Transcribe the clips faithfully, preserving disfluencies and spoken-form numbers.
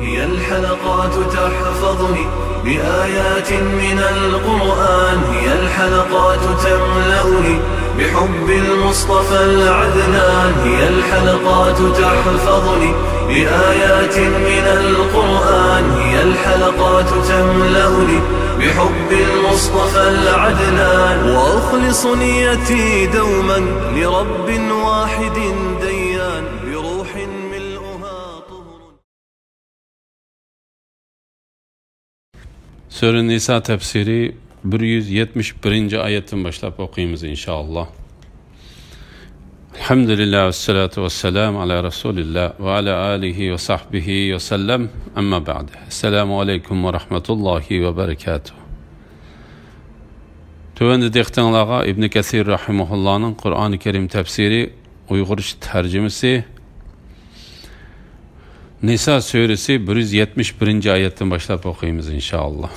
هي الحلقات تحفظني بآيات من القرآن، هي الحلقات تملأني بحب المصطفى العدنان، هي الحلقات تحفظني بآيات من القرآن، هي الحلقات تملأني بحب المصطفى العدنان، وأخلص نيتي دوما لرب واحد ديان، بروح ملؤها طهر. سۈرە نىسا تەپسىرى بىر يۈز يەتمىش بىرىنچى ئايەتتىن باشلاپ ئوقۇيمىز، ئىنشائاللا. الحمد لله والصلاة والسلام على رسول الله وعلى آله وصحبه وسلم. أما بعد. السلام عليكم ورحمة الله وبركاته. تۆۋەندە دىققىتىڭلارغا ئىبن كەسىر رەھىمەھۇللانىڭ قۇرئانى كەرىم تەپسىرى، ئۇيغۇرچە تەرجىمىسى، نىسا سۈرىسى بىر يۈز يەتمىش بىرىنچى ئايەتتىن باشلاپ ئوقۇيمىز، ئىنشائاللا.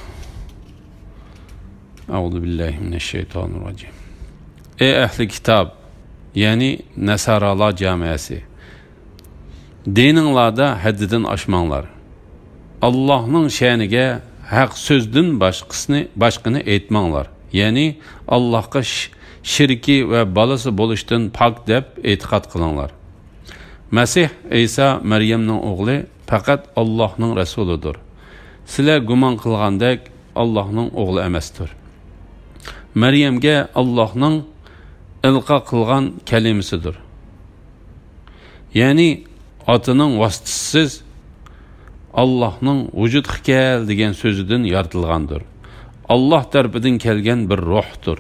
أعوذ بالله من الشيطان الرجيم. ئەي ئەھلى كىتاب، يەنى نەسارالار جامائەسى، دىنىڭلاردا ھەددىدىن ئاشماڭلار. ئاللاھنىڭ شەنىگە ھەق سۆزدىن باشقىسىنى، باشقىنى ئېيتماڭلار. يەنى ئاللاھقا ش-، شېرىكى ۋە بالىسى بولۇشتىن پاك دەپ ئېتىقاد قىلىڭلار. مەسىھ ئەيسا مەريەمنىڭ ئوغلى پەقەت ئاللاھنىڭ رەسۇلىدۇر. سىلەر گۇمان قىلغاندەك ئاللاھنىڭ ئوغلى ئەمەستۇر. مەريەمگە ئاللاھنىڭ ئىلقا قىلغان كەلىمىسىدۇر. يەنى ئاتىنىڭ ۋاسىتىسىز ئاللاھنىڭ ۋۇجۇدقا كەل دېگەن سۆزىدىن يارىتىلغاندۇر. ئاللاھ تەرىپىدىن كەلگەن بىر روھتۇر.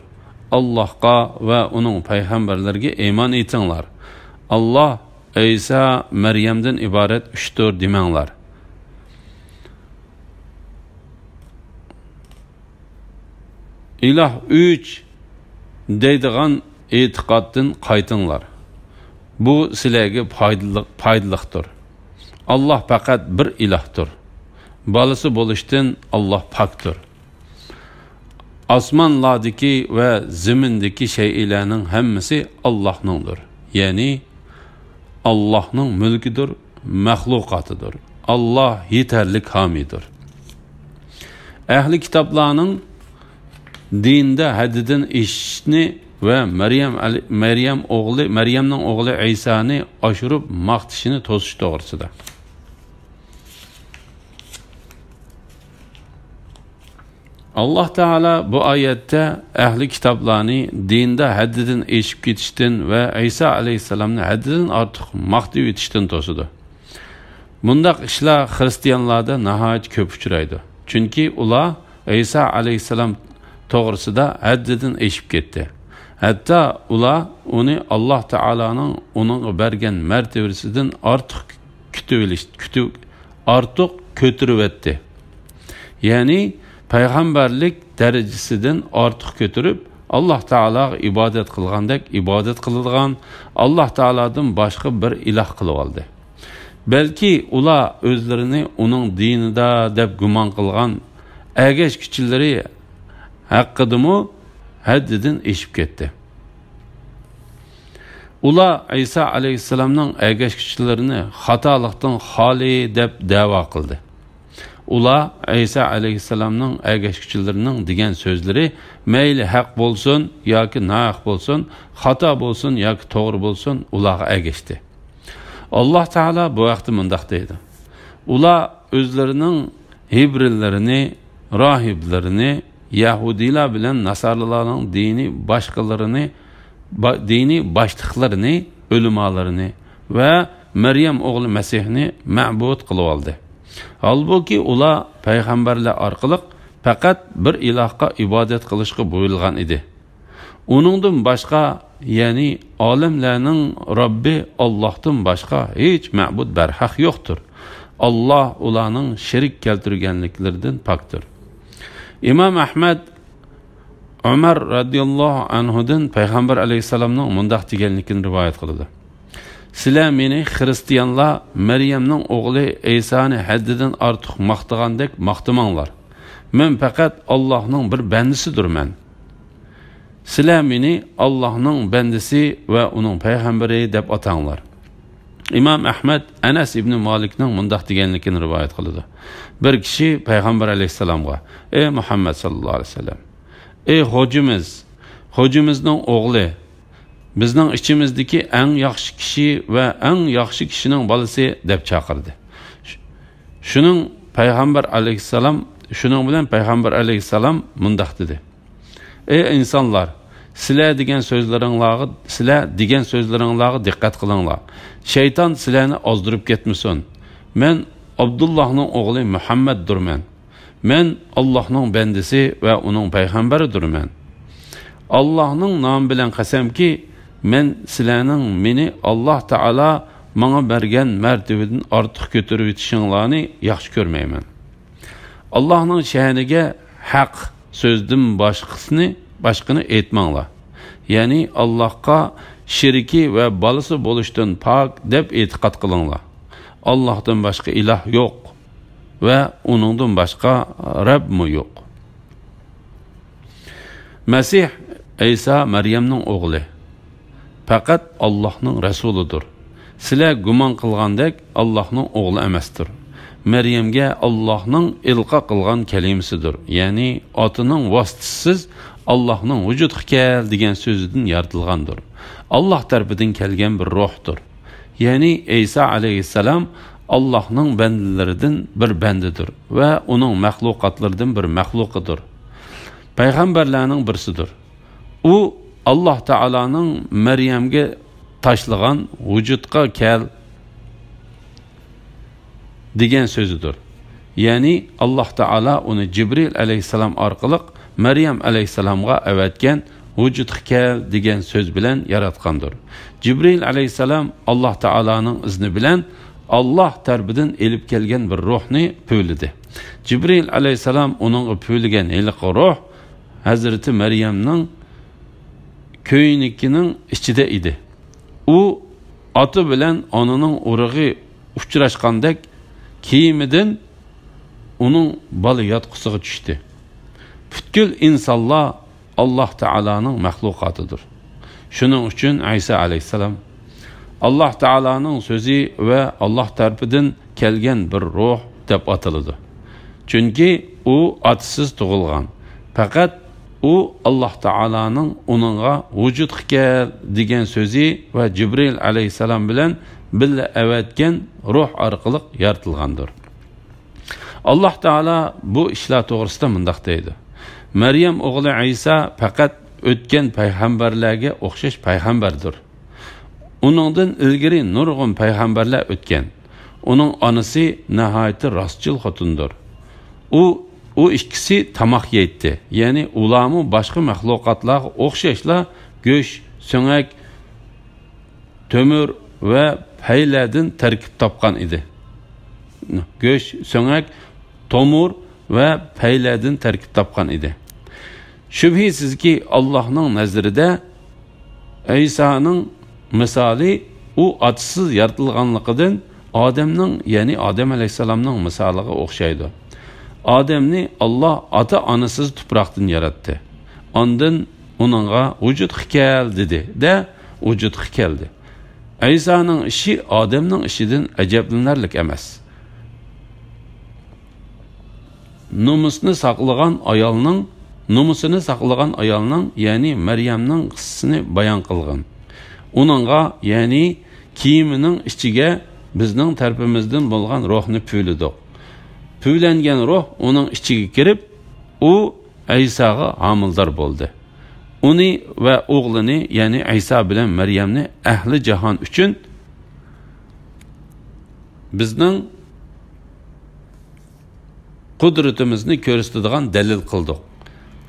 ئاللاھقا ۋە ئۇنىڭ پەيغەمبەرلىرىگە ئىمان ئېيتىڭلار. ئاللاھ ئەيسا مەريەمدىن ئىبارەت ئۈچتۇر دېمەڭلار. ئىلاھ ئۈچ دەيدىغان ئېتىقادتىن قايتىڭلار. بۇ سىلەرگە پايدىلىق، پايدىلىقتۇر. ئاللاھ پەقەت بىر ئىلاھتۇر. بالىسى بولۇشتىن ئاللاھ پاكتۇر. ئاسمانلاردىكى ۋە زېمىندىكى شەيئىلەرنىڭ ھەممىسى ئاللاھنىڭدۇر. يەنى ئاللاھنىڭ مۈلكىدۇر، مەخلۇقاتىدۇر. ئاللاھ يېتەرلىك ھامىيدۇر. ئەھلى كىتابلارنىڭ دىندا ھەددىدىن ئېشىشنى ۋە مەريەم ئەلى-، مەريەم ئوغلى، مەريەمنىڭ ئوغلى ئەيسانى ئاشۇرۇپ ماختىشىنى توسۇش توغرىسىدا. ئاللاھ تائالا بۇ ئايەتتە ئەھلى كىتابلارنى دىندا ھەددىدىن ئېشىپ كېتىشتىن ۋە ئەيسا ئەلەيھىسسالامنى ھەددىدىن ئارتۇق ماختىۋېتىشتىن توسىدۇ. بۇنداق ئىشلار خىرىستىيانلاردا ناھايىتى كۆپ ئۇچرايدۇ. چۈنكى ئۇلار ئەيسا ئەلەيھىسسالام توغرىسىدا ھەددىدىن ئېشىپ كەتتى. ھەتتا ئۇلار ئۇنى ئاللاھ تائالانىڭ ئۇنىڭغا بەرگەن مەرتىۋىسىدىن ئارتۇق كۈتۈۋېلىش، كۈتۈ-، ئارتۇق كۆتۈرۈۋەتتى. يەنى پەيغەمبەرلىك دەرىجىسىدىن ئارتۇق كۆتۈرۈپ، ئاللاھ تائالاغا ئىبادەت قىلغاندەك ئىبادەت قىلىدىغان ئاللاھ تائالادىن باشقا بىر ئىلاھ قىلىۋالدى. بەلكى ئۇلار ئۆزلىرىنى ئۇنىڭ دىنىدا دەپ گۇمان قىلغان ئەگەشكۈچىلىرى ھەققىدىمۇ ھەددىدىن ئېشىپ كەتتى. ئۇلار ئەيسا ئەلەيھىسسالامنىڭ ئەگەشكۈچىلىرىنى خاتالىقتىن خالىي دەپ دەۋا قىلدى. ئۇلار ئەيسا ئەلەيھىسسالامنىڭ ئەگەشكۈچىلىرىنىڭ دېگەن سۆزلىرى مەيلى ھەق بولسۇن ياكى ناھەق بولسۇن، خاتا بولسۇن ياكى توغرا بولسۇن، ئۇلارغا ئەگەشتى. ئاللاھ تائالا بۇ ھەقتە مۇنداق دەيدۇ: ئۇلار ئۆزلىرىنىڭ ھېبرىلىرىنى، راھىبلىرىنى، يەھۇدىيلار بىلەن ناسارىلارنىڭ دىنىي باشقىلىرىنى، با-، دىنىي باشلىقلىرىنى، ئۆلىمالىرىنى ۋە مەريەم ئوغلى مەسىھنى مەبۇد قىلىۋالدى. ھالبۇكى، ئۇلار پەيغەمبەرلەر ئارقىلىق پەقەت بىر ئىلاھقا ئىبادەت قىلىشقا بۇيرۇلغان ئىدى. ئۇنىڭدىن باشقا، يەنى ئالەملەرنىڭ رەببى ئاللاھتىن باشقا ھېچ مەبۇد بەرھەق يوقتۇر. ئاللاھ ئۇلارنىڭ شېرىك كەلتۈرگەنلىكلىرىدىن پاكتۇر. ئىمام ئەھمەد ئۆمەر رەزىياللاھۇ ئەنھۇدىن پەيغەمبەر ئەلەيھىسسالامنىڭ مۇنداق دېگەنلىكىنى رىۋايەت قىلىدۇ: سىلەر مېنى خىرىستىيانلار مەريەمنىڭ ئوغلى ئەيسانى ھەددىدىن ئارتۇق ماختىغاندەك ماختىماڭلار. مەن پەقەت ئاللاھنىڭ بىر بەندىسىدۇرمەن. سىلەر مېنى ئاللاھنىڭ بەندىسى ۋە ئۇنىڭ پەيغەمبىرى دەپ ئاتاڭلار. ئىمام ئەھمەد ئەنەس ئىبنى مالىكنىڭ مۇنداق دېگەنلىكىنى رىۋايەت قىلىدۇ. بىر كىشى پەيغەمبەر ئەلەيھىسسالامغا: «ئەي مۇھەممەد ساللاللاھۇ ئەلەيھى ۋەسەللەم، ئەي خوجىمىز، خوجىمىزنىڭ ئوغلى، بىزنىڭ ئىچىمىزدىكى ئەڭ ياخشى كىشى ۋە ئەڭ ياخشى كىشىنىڭ بالىسى» دەپ چاقىردى. شۇنىڭ پەيغەمبەر ئەلەيھىسسالام، شۇنىڭ بىلەن پەيغەمبەر ئەلەيھىسسالام مۇنداق دېدى: «ئەي ئىنسانلار، سىلەر دېگەن سۆزلىرىڭلارغا، سىلەر دېگەن سۆزلىرىڭلارغا دىققەت قىلىڭلار. شەيتان سىلەرنى ئازدۇرۇپ كەتمىسۇن. مەن ئابدۇللاھنىڭ ئوغلى مۇھەممەددۇرمەن. مەن ئاللاھنىڭ بەندىسى ۋە ئۇنىڭ پەيغەمبىرىدۇرمەن. ئاللاھنىڭ نامى بىلەن قەسەمكى، مەن سىلەرنىڭ مېنى ئاللاھ تائالا ماڭا بەرگەن مەرتىۋىدىن ئارتۇق كۆتۈرۈۋېتىشىڭلارنى ياخشى كۆرمەيمەن. ئاللاھنىڭ شەنىگە ھەق سۆزدىن باشقىسىنى، باشقىنى ئېيتماڭلار. يەنى ئاللاھقا شېرىكى ۋە بالىسى بولۇشتىن پاك دەپ ئېتىقاد قىلىڭلار. ئاللاھتىن باشقا ئىلاھ يوق ۋە ئۇنىڭدىن باشقا رەبمۇ يوق. مەسىھ ئەيسا مەريەمنىڭ ئوغلى، پەقەت ئاللاھنىڭ رەسۇلىدۇر. سىلەر گۇمان قىلغاندەك ئاللاھنىڭ ئوغلى ئەمەستۇر. مەريەمگە ئاللاھنىڭ ئىلقا قىلغان كەلىمىسىدۇر. يەنى ئاتىنىڭ ۋاسىتىسىز ئاللاھنىڭ ۋۇجۇدقا كەل دېگەن سۆزىدىن يارىتىلغاندۇر. ئاللاھ تەرىپىدىن كەلگەن بىر روھتۇر. يەنى ئەيسا ئەلەيھىسسالام ئاللاھنىڭ بەندىلىرىدىن بىر بەندىدۇر ۋە ئۇنىڭ مەخلۇقاتلىرىدىن بىر مەخلۇقىدۇر. پەيغەمبەرلەرنىڭ بىرسىدۇر. ئۇ ئاللاھ تائالانىڭ مەريەمگە تاشلىغان ۋۇجۇدقا كەل دېگەن سۆزىدۇر. يەنى ئاللاھ تائالا ئۇنى جىبرىل ئەلەيھىسسالام ئارقىلىق مەريەم ئەلەيھىسسالامغا ئەۋەتكەن ۋۇجۇدقا كەل دېگەن سۆز بىلەن ياراتقاندۇر. جىبرىل ئەلەيھىسسالام ئاللاھ تائالانىڭ ئىزنى بىلەن ئاللاھ تەرىپىدىن ئېلىپ كەلگەن بىر روھنى پۈۋلىدى. جىبرىل ئەلەيھىسسالام ئۇنىڭغا پۈۋلىگەن ھېلىقى روھ ھەزرىتى مەريەمنىڭ كۆينىكىنىڭ ئىچىدە ئىدى. ئۇ ئاتا بىلەن ئانىنىڭ ئۇرۇغى ئۇچراشقاندەك كىيىمىدىن ئۇنىڭ بالا ياتقۇسىغا چۈشتى. پۈتكۈل ئىنسانلار ئاللاھ تائالانىڭ مەخلۇقاتىدۇر. شۇنىڭ ئۈچۈن ئەيسا ئەلەيھىسسالام ئاللاھ تائالانىڭ سۆزى ۋە ئاللاھ تەرىپىدىن كەلگەن بىر روھ دەپ ئاتىلىدۇ. چۈنكى ئۇ ئاتىسىز تۇغۇلغان. پەقەت ئۇ ئاللاھ تائالانىڭ ئۇنىڭغا ۋۇجۇدقا كەل دېگەن سۆزى ۋە جىبرىل ئەلەيھىسسالام بىلەن بىللە ئەۋەتكەن روھ ئارقىلىق يارىتىلغاندۇر. ئاللاھ تائالا بۇ ئىشلار توغرىسىدا مۇنداق دەيدۇ: مەريەم ئوغلى ئەيسا پەقەت ئۆتكەن پەيغەمبەرلەرگە ئوخشاش پەيغەمبەردۇر. ئۇنىڭدىن ئىلگىرى نۇرغۇن پەيغەمبەرلەر ئۆتكەن. ئۇنىڭ ئانىسى ناھايىتى راستچىل خوتۇندۇر. ئۇ، ئۇ ئىككىسى تاماق يەيتتى. يەنى ئۇلارمۇ باشقا مەخلۇقاتلارغا ئوخشاشلا گۆش، سۆڭەك، تۆمۈر ۋە پەيلەردىن تەركىب تاپقان ئىدى. گۆش، سۆڭەك، تومۇر ۋە پەيلەردىن تەركىب تاپقان ئىدى. شۈبھىسىزكى، ئاللاھنىڭ نەزىرىدە ئەيسانىڭ مىسالى ئۇ ئاتىسىز يارىتىلغانلىقىدىن ئادەمنىڭ، يەنى ئادەم ئەلەيھىسسالامنىڭ مىسالىغا ئوخشايدۇ. ئادەمنى ئاللاھ ئاتا-ئانىسىز تۇپراقتىن ياراتتى. ئاندىن ئۇنىڭغا ۋۇجۇدقا كەل دېدى-دە، ۋۇجۇدقا كەلدى. ئەيسانىڭ ئىشى ئادەمنىڭ ئىشىدىن ئەجەبلىنەرلىك ئەمەس. نومۇسنى ساقلىغان ئايالنىڭ، نومۇسىنى ساقلىغان ئايالنىڭ، يەنى مەريەمنىڭ قىسسىسىنى بايان قىلغىن. ئۇنىڭغا، يەنى كىيىمىنىڭ ئىچىگە بىزنىڭ تەرىپىمىزدىن بولغان روھنى پۈۋلىدۇق. پۈۋلەنگەن روھ ئۇنىڭ ئىچىگە كىرىپ، ئۇ ئەيساغا ھامىلىدار بولدى. ئۇنى ۋە ئوغلىنى، يەنى ئەيسا بىلەن مەريەمنى ئەھلى جاھان ئۈچۈن بىزنىڭ قۇدرىتىمىزنى كۆرسىتىدىغان دەلىل قىلدۇق.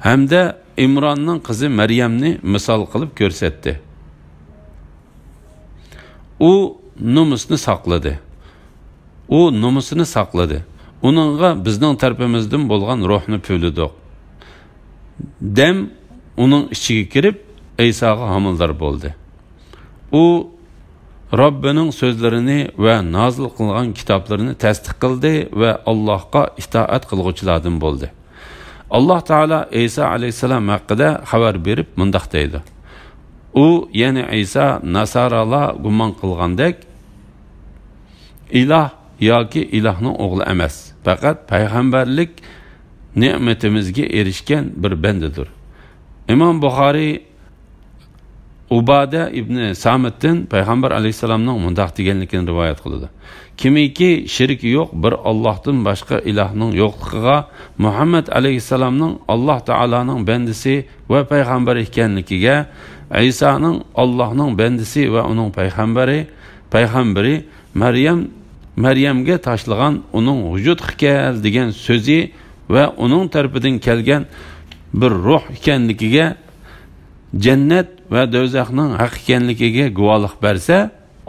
ھەمدە ئىمراننىڭ قىزى مەريەمنى مىسال قىلىپ كۆرسەتتى. ئۇ نومۇسنى ساقلىدى. ئۇ نومۇسىنى ساقلىدى. ئۇنىڭغا بىزنىڭ تەرىپىمىزدىن بولغان روھنى پۈۋلىدۇق. دەم ئۇنىڭ ئىچىگە كىرىپ، ئەيساغا ھامىلىدار بولدى. ئۇ رەببىنىڭ سۆزلىرىنى ۋە نازىل قىلغان كىتابلىرىنى تەستىق قىلدى ۋە ئاللاھقا ئىتائەت قىلغۇچىلاردىن بولدى. ئاللاھ تائالا ئەيسا ئەلەيھىسسالام ھەققىدە خەۋەر بېرىپ مۇنداق دەيدۇ: ئۇ، يەنى ئەيسا، ناسارالار گۇمان قىلغاندەك ئىلاھ ياكى ئىلاھنىڭ ئوغلى ئەمەس، پەقەت پەيغەمبەرلىك نېمىتىمىزگە ئېرىشكەن بىر بەندىدۇر. ئىمام بۇخارىي ئۇبادە ئىبنى سامىتتىن پەيغەمبەر ئەلەيھىسسالامنىڭ مۇنداق دېگەنلىكىنى رىۋايەت قىلىدۇ: كىمكى شېرىكى يوق بىر ئاللاھتىن باشقا ئىلاھنىڭ يوقلۇقىغا، مۇھەممەد ئەلەيھىسسالامنىڭ ئاللاھ تائالانىڭ بەندىسى ۋە پەيغەمبىرى ئىكەنلىكىگە، ئەيسانىڭ ئاللاھنىڭ بەندىسى ۋە ئۇنىڭ پەيغەمبىرى، پەيغەمبىرى، مەريەم، مەريەمگە تاشلىغان ئۇنىڭ ۋۇجۇدقا كەل دېگەن سۆزى ۋە ئۇنىڭ تەرىپىدىن كەلگەن بىر روھ ئىكەنلىكىگە، جەننەت ۋە دوزاخنىڭ ھەق ئىكەنلىكىگە گۇۋاھلىق بەرسە،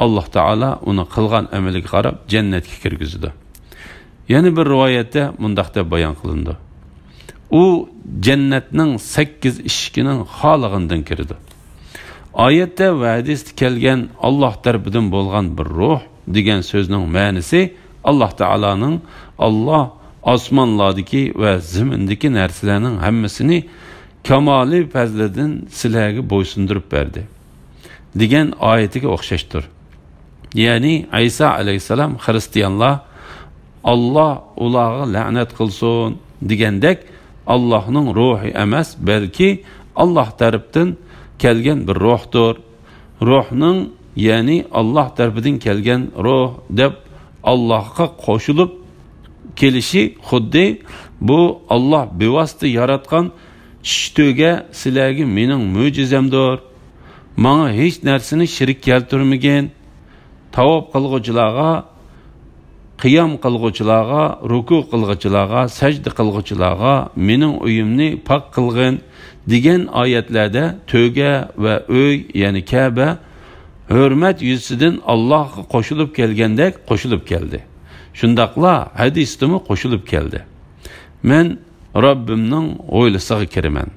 ئاللاھ تائالا ئۇنى قىلغان ئەمىلىگە قاراپ جەننەتكە كىرگۈزىدۇ. يەنە بىر رىۋايەتتە مۇنداق دەپ بايان قىلىنىدۇ: ئۇ جەننەتنىڭ سەككىز ئىشىكىنىڭ خالىغىنىدىن كىرىدۇ. ئايەتتە ۋە ھەدىستە كەلگەن ئاللاھ تەرىپىدىن بولغان بىر روھ دېگەن سۆزنىڭ مەنىسى، ئاللاھ تائالانىڭ، ئاللاھ ئاسمانلاردىكى ۋە زېمىندىكى نەرسىلەرنىڭ ھەممىسىنى كامالىي پەزلىدىن سىلەرگە بويسۇندۇرۇپ بەردى دېگەن ئايىتىگە ئوخشاشتۇر. يەنى ئەيسا ئەلەيھىسسالام خىرىستىيانلار «ئاللاھ ئۇلارغا لەنەت قىلسۇن» دېگەندەك، ئاللاھنىڭ روھى ئەمەس، بەلكى ئاللاھ تەرىپىدىن كەلگەن بىر روھتۇر. روھنىڭ، يەنى ئاللاھ تەرىپىدىن كەلگەن روھ دەپ ئاللاھقا قوشۇلۇپ كېلىشى خۇددى بۇ «ئاللاھ بىۋاسىتە ياراتقان چۈش تۆگە سىلەرگە مېنىڭ مۆجىزەمدۇر. ماڭا ھېچ نەرسىنى شېرىك كەلتۈرمىگىن. تاۋاپ قىلغۇچىلارغا، قىيام قىلغۇچىلارغا، رۇكۇ قىلغۇچىلارغا، سەجدە قىلغۇچىلارغا مېنىڭ ئۆيۈمنى پاك قىلغىن» دېگەن ئايەتلەردە تۆگە ۋە ئۆي، يەنى كەبە، ھۆرمەت يۈزىسىدىن ئاللاھقا قوشۇلۇپ كەلگەندەك قوشۇلۇپ كەلدى. شۇنداقلا ھەدىستىمۇ قوشۇلۇپ كەلدى: «مەن رەببىمنىڭ ھويلىسىغا كىرىمەن.»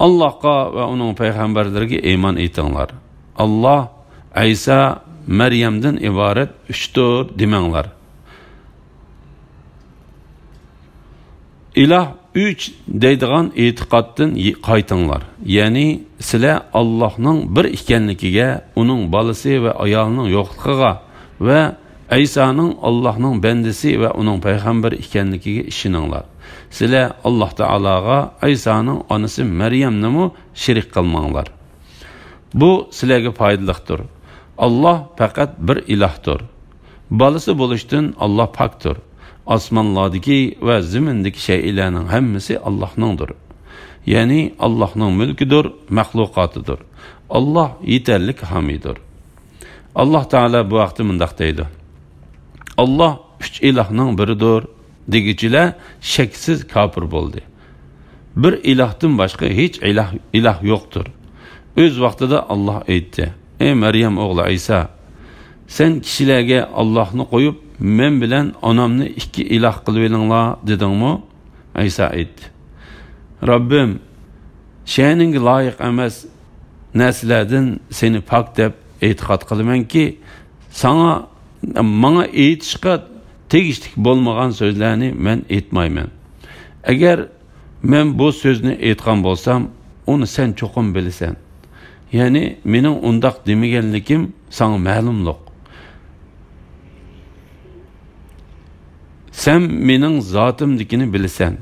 «ئاللاھقا ۋە ئۇنىڭ پەيغەمبەرلىرىگە ئىمان ئېيتىڭلار. ئاللاھ، ئەيسا، مەريەمدىن ئىبارەت ئۈچتۇر دېمەڭلار.» «ئىلاھ ئۈچ دەيدىغان ئېتىقادتىن ي-، قايتىڭلار. يەنى سىلەر ئاللاھنىڭ بىر ئىكەنلىكىگە، ئۇنىڭ بالىسى ۋە ئايالىنىڭ يوقلۇقىغا ۋە ئەيسانىڭ ئاللاھنىڭ بەندىسى ۋە ئۇنىڭ پەيغەمبىرى ئىكەنلىكىگە ئىشىنىڭلار. سىلەر ئاللاھ تائالاغا ئەيسانىڭ ئانىسى مەريەمنىمۇ شېرىك قىلماڭلار. بۇ سىلەرگە پايدىلىقتۇر. ئاللاھ پەقەت بىر ئىلاھتۇر. بالىسى بولۇشتىن ئاللاھ پاكتۇر. ئاسمانلاردىكى ۋە زېمىندىكى شەيئىلەرنىڭ ھەممىسى ئاللاھنىڭدۇر. يەنى ئاللاھنىڭ مۈلكىدۇر، مەخلۇقاتىدۇر. ئاللاھ يېتەرلىك ھامىيدۇر.» ئاللاھ تائالا بۇ ھەقتە مۇنداق دەيدۇ: «ئاللاھ ئۈچ ئىلاھنىڭ بىرىدۇر» دېگۈچىلەر شەكسىز كاپىر بولدى. بىر ئىلاھتىن باشقا ھېچ ئىلاھ، ئىلاھ يوقتۇر. ئۆز ۋاقتىدا ئاللاھ ئېيتتى: «ئەي مەريەم ئوغلى ئەيسا، سەن كىشىلەرگە ئاللاھنى قويۇپ، مەن بىلەن ئانامنى ئىككى ئىلاھ قىلىۋېلىڭلار دېدىڭمۇ؟» ئەيسا ئېيتتى: «رەببىم، شەنىڭگە لايىق ئەمەس نەرسىلەردىن سېنى پاك دەپ ئېتىقاد قىلىمەنكى، ساڭا، ماڭا ئېيتىشقا تېگىشلىك بولمىغان سۆزلەرنى مەن ئېيتمايمەن. ئەگەر مەن بۇ سۆزنى ئېيتقان بولسام، ئۇنى سەن چوقۇم بىلىسەن. يەنى مېنىڭ ئۇنداق دېمىگەنلىكىم ساڭا مەلۇملۇق. سەن مېنىڭ زاتىمدىكىنى بىلىسەن.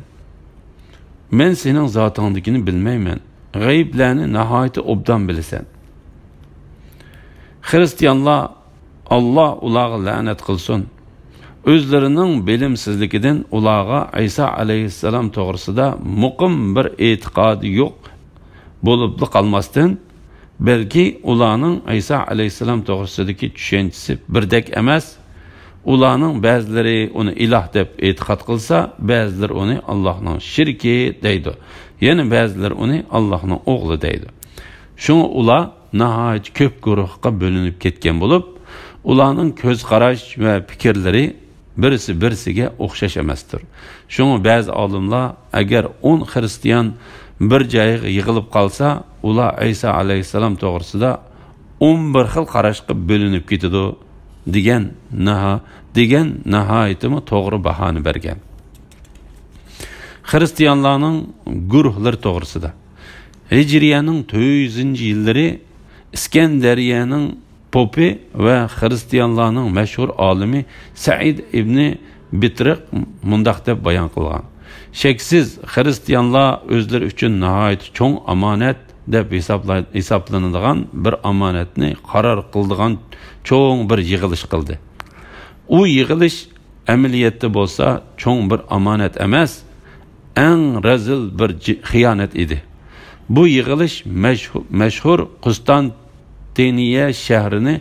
مەن سېنىڭ زاتىڭدىكىنى بىلمەيمەن. غەيىبلەرنى ناھايىتى ئوبدان بىلىسەن.» خىرىستىيانلار، ئاللاھ ئۇلارغا لەنەت قىلسۇن، ئۆزلىرىنىڭ بىلىمسىزلىكىدىن ئۇلارغا ئەيسا ئەلەيھىسسالام توغرىسىدا مۇقىم بىر ئېتىقادى يوق بولۇپلا قالماستىن، بەلكى ئۇلارنىڭ ئەيسا ئەلەيھىسسالام توغرىسىدىكى چۈشەنچىسى بىردەك ئەمەس. ئۇلارنىڭ بەزىلىرى ئۇنى ئىلاھ دەپ ئېتىقاد قىلسا، بەزىلىرى ئۇنى ئاللاھنىڭ شېرىكى دەيدۇ. يەنە بەزىلىرى ئۇنى ئاللاھنىڭ ئوغلى دەيدۇ. شۇڭا ئۇلار ناھايىتى كۆپ گۇرۇھقا بۆلۈنۈپ كەتكەن بولۇپ، ئۇلارنىڭ كۆز قاراش ۋە پىكىرلىرى بىرسى بىرسىگە ئوخشاش ئەمەستۇر. شۇڭا بەزى ئالىملار، ئەگەر ئون خىرىستىيان بىر جايغا يىغىلىپ قالسا، ئۇلار ئەيسا ئەلەيھىسسالام توغرىسىدا ئون بىر خىل قاراشقا بۆلۈنۈپ كېتىدۇ، دېگەن ناھا-، دېگەن ناھايىتىمۇ توغرا باھانى بەرگەن. خىرىستىيانلارنىڭ گۇرۇھلىرى توغرىسىدا. ھىجرىيەنىڭ تۆت يۈزىنچى يىللىرى ئىسكەندەرىيەنىڭ پوپى ۋە خىرىستىيانلارنىڭ مەشھۇر ئالىمى سەئىد ئىبنى بىترىق مۇنداق دەپ بايان قىلغان: شەكسىز، خىرىستىيانلار ئۆزلىرى ئۈچۈن ناھايىتى چوڭ ئامانەت دەپ ھېسابلاي-، ھېسابلىنىدىغان بىر ئامانەتنى قارار قىلىدىغان چوڭ بىر يىغىلىش قىلدى. ئۇ يىغىلىش ئەمەلىيەتتە بولسا چوڭ بىر ئامانەت ئەمەس، ئەڭ رەزىل بىر جى-، خىيانەت ئىدى. بۇ يىغىلىش مەشھۇ-، مەشھۇر قۇستانتىنىيە شەھىرىنى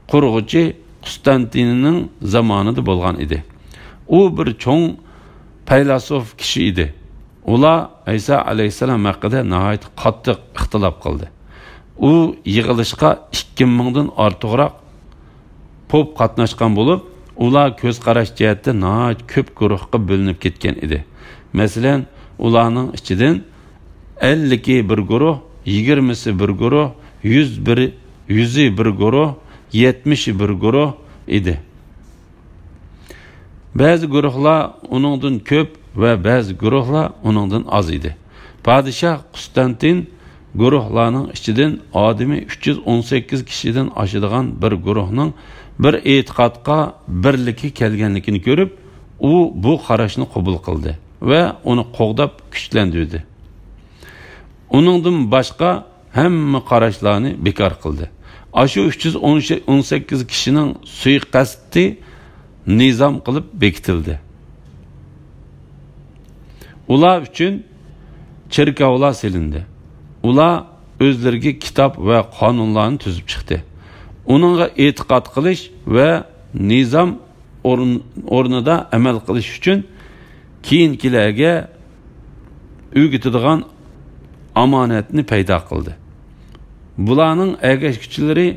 قۇرغۇچى قۇستانتىننىڭ زامانىدا بولغان ئىدى. ئۇ بىر چوڭ پەيلاسوف كىشى ئىدى. ئۇلار ئەيسا ئەلەيھىسسالام ھەققىدە ناھايىتى قاتتىق ئىختىلاپ قىلدى. ئۇ يىغىلىشقا ئىككى مىڭدىن ئارتۇقراق پوپ قاتناشقان بولۇپ، ئۇلار كۆز قاراش جەھەتتە ناھايىتى كۆپ گۇرۇھقا بۆلۈنۈپ كەتكەن ئىدى. مەسىلەن، ئۇلارنىڭ ئىچىدىن ئەللىكى بىر گۇرۇھ، يىگىرمىسى بىر گۇرۇھ، يۈز بىر، يۈزى بىر گۇرۇھ، يەتمىشى بىر گۇرۇھ ئىدى. بەزى گۇرۇھلار ئۇنىڭدىن كۆپ ۋە بەزى گۇرۇھلار ئۇنىڭدىن ئاز ئىدى. پادىشاھ قۇستانتىن گۇرۇھلارنىڭ ئىچىدىن ئادىمى ئۈچ يۈز ئون سەككىز كىشىدىن ئاشىدىغان بىر گۇرۇھنىڭ بىر ئېتىقادقا بىرلىككە كەلگەنلىكىنى كۆرۈپ، ئۇ بۇ قاراشنى قوبۇل قىلدى ۋە ئۇنى قوغداپ كۈچلەندۈردى. ئۇنىڭدىن باشقا ھەممە قاراشلارنى بىكار قىلدى. ئاشۇ ئۈچ يۈز ئون سەككىز كىشىنىڭ سۇيىقەستى نىزام قىلىپ بېكىتىلدى. ئۇلار ئۈچۈن چېركاۋلار سېلىندى. ئۇلار ئۆزلىرىگە كىتاب ۋە قانۇنلارنى تۈزۈپ چىقتى. ئۇنىڭغا ئېتىقاد قىلىش ۋە نىزام ئورن-، ئورنىدا ئەمەل قىلىش ئۈچۈن كېيىنكىلەرگە ئۆگىتىدىغان ئامانەتنى پەيدا قىلدى. بۇلارنىڭ ئەگەشكۈچىلىرى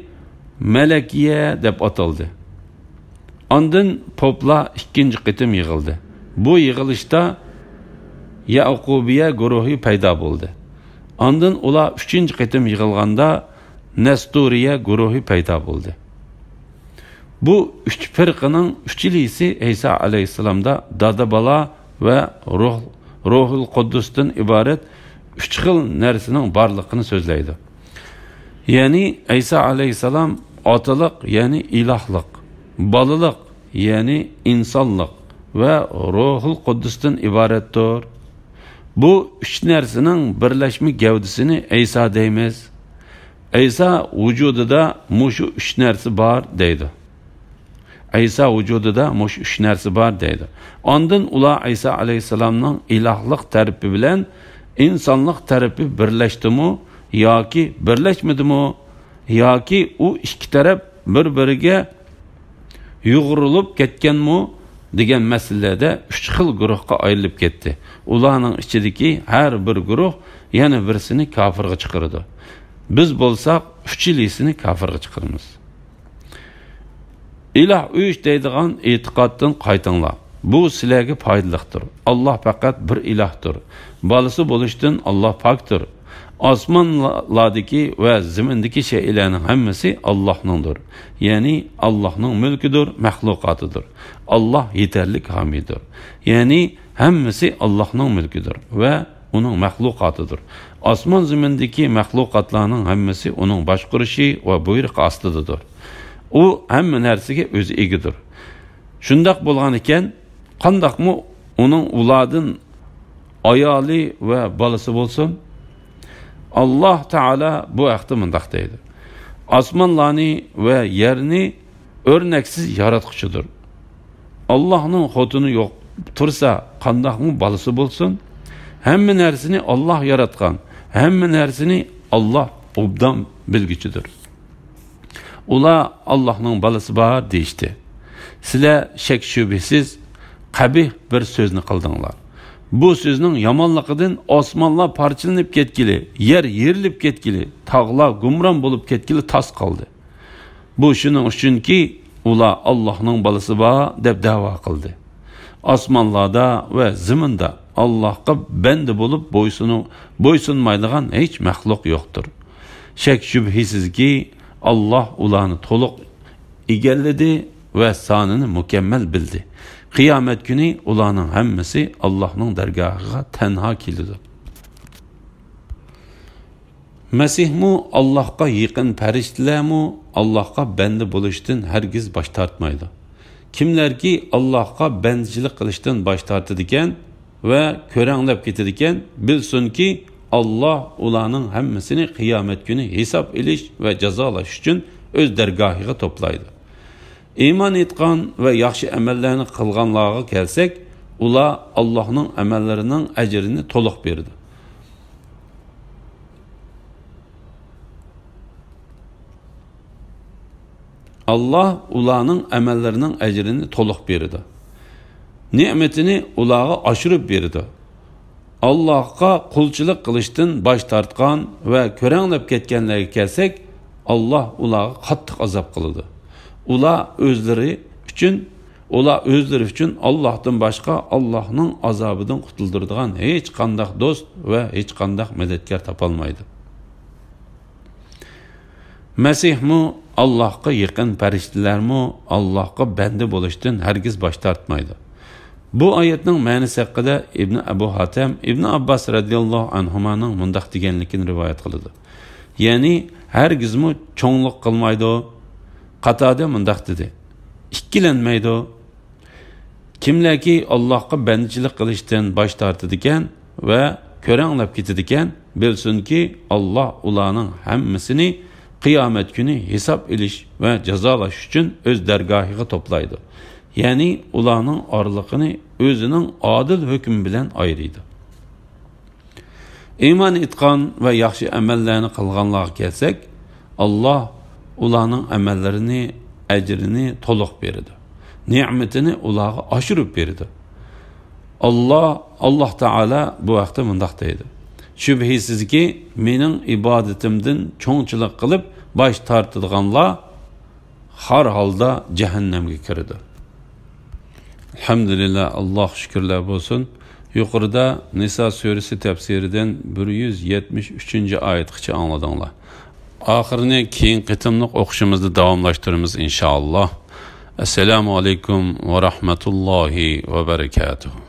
مەلەكىيە دەپ ئاتالدى. ئاندىن پوپلار ئىككىنچى قېتىم يىغىلدى. بۇ يىغىلىشتا يەئقۇبىيە گۇرۇھى پەيدا بولدى. ئاندىن ئۇلار ئۈچىنچى قېتىم يىغىلغاندا نەستۇرىيە گۇرۇھى پەيدا بولدى. بۇ ئۈچ پىرقىنىڭ ئۈچىلىسى ئەيسا ئەلەيھىسسالامدا دادا-بالا ۋە روھ، روھۇل قۇددۇستىن ئىبارەت ئۈچ خىل نەرسىنىڭ بارلىقىنى سۆزلەيدۇ. يەنى ئەيسا ئەلەيھىسسالام ئاتىلىق، يەنى ئىلاھلىق، بالىلىق، يەنى ئىنسانلىق ۋە روھۇل قۇددۇستىن ئىبارەتتۇر. بۇ ئۈچ نەرسىنىڭ بىرلەشمە گەۋدىسىنى ئەيسا دەيمىز. ئەيسا ۋۇجۇدىدا مۇشۇ ئۈچ نەرسە بار دەيدۇ. ئەيسا ۋۇجۇدىدا مۇشۇ ئۈچ نەرسە بار دەيدۇ. ئاندىن ئۇلار ئەيسا ئەلەيھىسسالامنىڭ ئىلاھلىق تەرىپى بىلەن ئىنسانلىق تەرىپى بىرلەشتىمۇ ياكى بىرلەشمىدىمۇ؟ ياكى ئۇ ئىككى تەرەپ بىر-بىرىگە يۇغۇرۇلۇپ كەتكەنمۇ دېگەن مەسىلىلەردە ئۈچ خىل گۇرۇھقا ئايرىلىپ كەتتى. ئۇلارنىڭ ئىچىدىكى ھەر بىر گۇرۇھ يەنە بىرسىنى كاپىرغا چىقىرىدۇ. بىز بولساق ئۈچىلىسىنى كاپىرغا چىقىرىمىز. ئىلاھ ئۈچ دەيدىغان ئېتىقادتىن قايتىڭلار. بۇ سىلەرگە پايدىلىقتۇر. ئاللاھ پەقەت بىر ئىلاھتۇر. بالىسى بولۇشتىن ئاللاھ پاكتۇر. ئاسمانلاردىكى ۋە زېمىندىكى شەيئىلەرنىڭ ھەممىسى ئاللاھنىڭدۇر. يەنى ئاللاھنىڭ مۈلكىدۇر، مەخلۇقاتىدۇر. ئاللاھ يېتەرلىك ھامىيدۇر. يەنى ھەممىسى ئاللاھنىڭ مۈلكىدۇر ۋە ئۇنىڭ مەخلۇقاتىدۇر. ئاسمان زېمىندىكى مەخلۇقاتلارنىڭ ھەممىسى ئۇنىڭ باشقۇرۇشى ۋە بۇيرۇقى ئاستىدىدۇر. ئۇ ھەممە نەرسىگە ئۆزى ئىگىدۇر. شۇنداق بولغانىكەن، قانداقمۇ ئۇنىڭ ئۇلاردىن ئايالى ۋە بالىسى بولسۇن؟ ئاللاھ تائالا بۇ ھەقتە مۇنداق دەيدۇ: ئاسمانلارنى ۋە يەرنى ئۆرنەكسىز ياراتقۇچىدۇر. ئاللاھنىڭ خوتۇنى يوق تۇرسا، قانداقمۇ بالىسى بولسۇن؟ ھەممە نەرسىنى ئاللاھ ياراتقان، ھەممە نەرسىنى ئاللاھ ئوبدان بىلگۈچىدۇر. ئۇلار ئاللاھنىڭ بالىسى بار دېيىشتى. سىلەر شەك-شۈبھىسىز قەبىھ بىر سۆزنى قىلدىڭلار. بۇ سۆزنىڭ يامانلىقىدىن ئاسمانلار پارچىلىنىپ كەتكىلى، يەر يېرىلىپ كەتكىلى، تاغلار گۇمران بولۇپ كەتكىلى تاس قالدى. بۇ شۇنىڭ ئۈچۈنكى، ئۇلار ئاللاھنىڭ بالىسى بار دەپ دەۋا قىلدى. ئاسمانلاردا ۋە زېمىندا ئاللاھقا بەندە بولۇپ بويسۇنۇ-، بويسۇنمايدىغان ھېچ مەخلۇق يوقتۇر. شەك-شۈبھىسىزكى، ئاللاھ ئۇلارنى تولۇق ئىگىلىدى ۋە سانىنى مۇكەممەل بىلدى. قىيامەت كۈنى ئۇلارنىڭ ھەممىسى ئاللاھنىڭ دەرگاھىغا تەنھا كېلىدۇ. مەسىھمۇ، ئاللاھقا يېقىن پەرىشتىلەرمۇ ئاللاھقا بەندە بولۇشتىن ھەرگىز باش تارتمايدۇ. كىملەركى ئاللاھقا بەندىچىلىك قىلىشتىن باش تارتىدىكەن ۋە كۆرەڭلەپ كېتىدىكەن، بىلسۇنكى، ئاللاھ ئۇلارنىڭ ھەممىسىنى قىيامەت كۈنى ھېساب ئېلىش ۋە جازالاش ئۈچۈن ئۆز دەرگاھىغا توپلايدۇ. ئىمان ئېيتقان ۋە ياخشى ئەمەللەرنى قىلغانلارغا كەلسەك، ئۇلار ئاللاھنىڭ ئەمەللىرىنىڭ ئەجرىنى تولۇق بېرىدۇ. ئاللاھ ئۇلارنىڭ ئەمەللىرىنىڭ ئەجرىنى تولۇق بېرىدۇ. نېمىتىنى ئۇلارغا ئاشۇرۇپ بېرىدۇ. ئاللاھقا قۇلچىلىق قىلىشتىن باش تارتقان ۋە كۆرەڭلەپ كەتكەنلەرگە كەلسەك، ئاللاھ ئۇلارغا قاتتىق ئازاب قىلىدۇ. ئۇلار ئۆزلىرى ئۈچۈن، ئۇلار ئۆزلىرى ئۈچۈن ئاللاھتىن باشقا ئاللاھنىڭ ئازابىدىن قۇتۇلدۇرىدىغان ھېچقانداق دوست ۋە ھېچقانداق مەدەتكار تاپالمايدۇ. مەسىھمۇ، ئاللاھقا يېقىن پەرىشتىلەرمۇ ئاللاھقا بەندە بولۇشتىن ھەرگىز باش تارتمايدۇ. بۇ ئايەتنىڭ مەنىسى ھەققىدە ئىبنى ئەبۇ ھاتەم ئىبنى ئابباس رەزىياللاھۇ ئەنھۇمانىڭ مۇنداق دېگەنلىكىنى رىۋايەت قىلىدۇ. يەنى، ھەرگىزمۇ چوڭلۇق قىلمايدۇ. قاتادە مۇنداق دېدى، ئىككىلەنمەيدۇ. كىملەركى ئاللاھقا بەندىچىلىك قىلىشتىن باش تارتىدىكەن ۋە كۆرەڭلەپ كېتىدىكەن، بىلسۇنكى، ئاللاھ ئۇلارنىڭ ھەممىسىنى قىيامەت كۈنى ھېساب ئېلىش ۋە جازالاش ئۈچۈن ئۆز دەرگاھىغا توپلايدۇ. يەنى ئۇلارنىڭ ئارىلىقىنى ئۆزىنىڭ ئادىل ھۆكمى بىلەن ئايرىيدۇ. ئىمان ئېيتقان ۋە ياخشى ئەمەللەرنى قىلغانلارغا كەلسەك، ئاللاھ ئۇلارنىڭ ئەمەللىرىنى، ئەجرىنى تولۇق بېرىدۇ. نېمىتىنى ئۇلارغا ئاشۇرۇپ بېرىدۇ. ئاللاھ، ئاللاھ تائالا بۇ ھەقتە مۇنداق دەيدۇ، شۈبھىسىزكى، مېنىڭ ئىبادىتىمدىن چوڭچىلىق قىلىپ باش تارتىدىغانلار خار ھالدا جەھەننەمگە كىرىدۇ. ئەلھەمدۇلىللا، ئاللاھقا شۈكۈرلەر بولسۇن. يۇقىرىدا نىسا سۈرىسى تەپسىرىدىن بىر يۈز يەتمىش ئۈچىنچى ئايەتقىچە ئاڭلىدىڭلار. ئاخىرىنى كېيىنكى قېتىملىق ئوقۇشىمىزدا داۋاملاشتۇرىمىز، ئىنشائاللاھ. ئەسسالامۇ ئەلەيكۇم ۋە رەھمەتۇللاھى ۋە بەرىكاتۇھۇ.